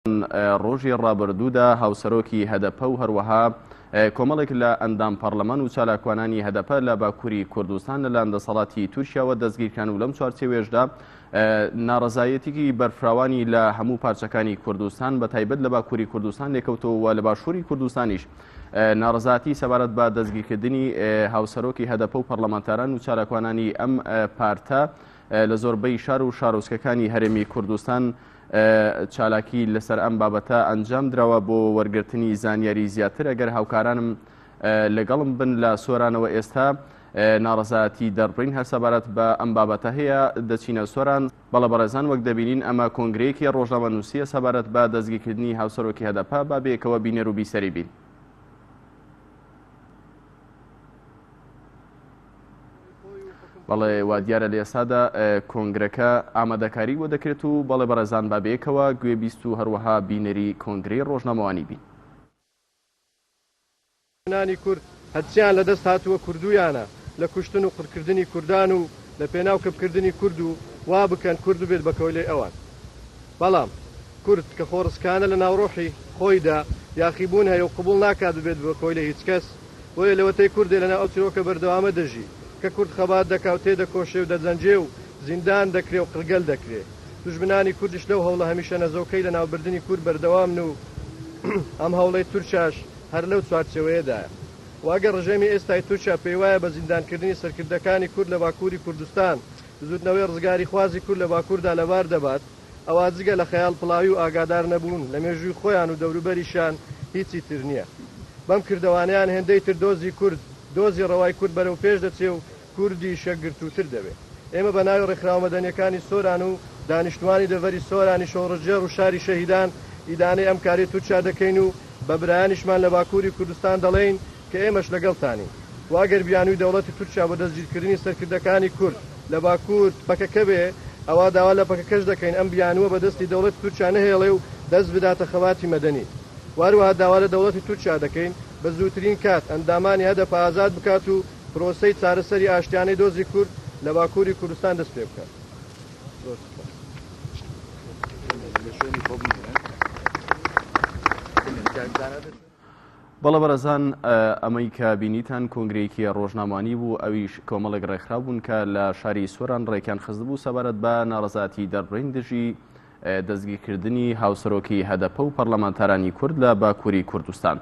ڕۆژی ڕابردوودا هاوسەرۆکی هەدەپە و هەروەها کۆمەڵێک لە ئەندام پەڕلەمان و چالاکوانانی هەدەپە لە باکووری کوردستان لەلایەن دەسەڵاتی تورکیاوە دەستگیرکران و لەم چوارچێوەیەشدا ناڕەزایەتیی بەرفراوانی لە هەموو پارچەکانی کوردستان بە تایبەت لە باکووری کوردستان لێکەوتەوە و لە باشووری کوردستانیش ناڕەزایەتی سەبارەت بە دەستگیرکردنی هاوسەرۆکی هەدەپە و پەڕلەمانتاران و چالاکوانانی ئەم پارتە لە زۆربەی شار و شارۆچکەکانی هەرێمی کوردستان چالاکی لەسەر ئەم بابەتە ئەنجام دراوە. بۆ وەرگرتنی زانیاری زیاتر ئەگەر هاوکارانم لەگەڵم بن لە سۆرانەوە ئێستا ناڕەزایەتی دەربڕین هەر سەبارەت بە ئەم بابەتە هەیە دەچینە سۆران. بەڵێ بەڕێزان وەک دەبینین ئەمە کۆنگرەیەکی ڕۆژنامەنووسیە سەبارەت بە دەستگیرکردنی هاوسەرۆکی هەدەپە، با بەیەکەوە بینەر و بیسەری بین. بەڵێ وا دیارە لە ئێستادا کۆنگرەکە ئامادەکاری بۆ دەکرێت و بەڵێ بەڕێزان با بەیەکەوە گوێبیست و هەروەها بینەری کۆنگرەی ڕۆژنامەوانی بین. نانی کورد هەرچیان لە دەست هاتووە کوردوویانە لە کوشتن و قڕکردنی کوردان و لە پێناو کپکردنی کورد و وا بکەن کورد ببێت بە کۆیلەی ئەوان. بەڵام کورد کە خۆڕسکانە لە ناوڕۆحی خۆیدا یاخیبوون هەیە و قبوڵ ناکات ببێت بە کۆیلەی هیچ کەس، بۆیە لەوەتەی کوردێ لەناو ئەو چیرۆکە بەردەوامە دەژی کە کورد خەبات دەکا و تێدەکۆشێ و دەجەنگێ و زیندان دەکرێ و قڕگەل دەکرێ دوژمنانی کوردیش لەو هەوڵە هەمیشە نەزۆکەی لەناوبردنی کورد بەردەوامن و ئەم هەوڵەی تورکیاش هەر لەو چوارچێوەیەدایە و ئەگەر ڕژێمی ئێستای تورکیا پێیوایە بە زیندانکردنی سەرکردەکانی کورد لە باکووری کوردستان بزووتنەوەی ڕزگاریخوازی کورد لە باکووردا لەبار دەبات ئەوا جگە لە خەیاڵ پڵاوی و ئاگادار نەبوون لە مێژووی خۆیان و دەوروبەریشیان هیچی تر نییە. بەم کردەوانەیان هێندەی تر دۆزی کورد، دۆزی ڕەوای کورد بەرەو پێش دەچێ و کوردیش یەکگرتووتر دەبێ. ئێمە بە ناوی ڕێکخراوە مەدەنییەکانی سۆران و دانیشتووانی دەڤەری سۆرانی شۆڕشگێڕ و شاری شەهیدان ئیدانەی ئەم کارەی تورکیا دەکەین و بە برایانیشمان لە باکووری کوردستان دەڵێین کە ئێمەش لەگەڵتانین و ئەگەر بیانووی دەوڵەتی تورکیا بۆ دەستگیرکردنی سەرکردەکانی کورد لە باکوور پەکەکە بێ ئەوا داوا لە پەکەکەش دەکەین ئەم بیانووە بە دەستی دەوڵەتی تورکیا نەهێڵێ و دەست بداتە خەباتی مەدەنی و هەروەها داوا لە دەوڵەتی تورکیا دەکەین بە زووترین کات ئەندامانی هەدەپە ئازاد بکات و پرۆسەی چارەسەری ئاشتیانەی دۆزی کورد لە باکووری کوردستان دەست پێ بکات. زۆر سوپاس. بەڵێ بەڕێزان ئەمەی کە بینیتان کۆنگرەیەکی ڕۆژنامەوانی بوو ئەویش کۆمەڵێک ڕێکخراو بوون کە لە شاری سۆران ڕێکیان خستبوو سەبارەت بە ناڕەزایەتی دەربڕین دژی دەستگیرکردنی هاوسەرۆکی هەدەپە و پەرلەمانتارانی کورد لە باکووری کوردستان.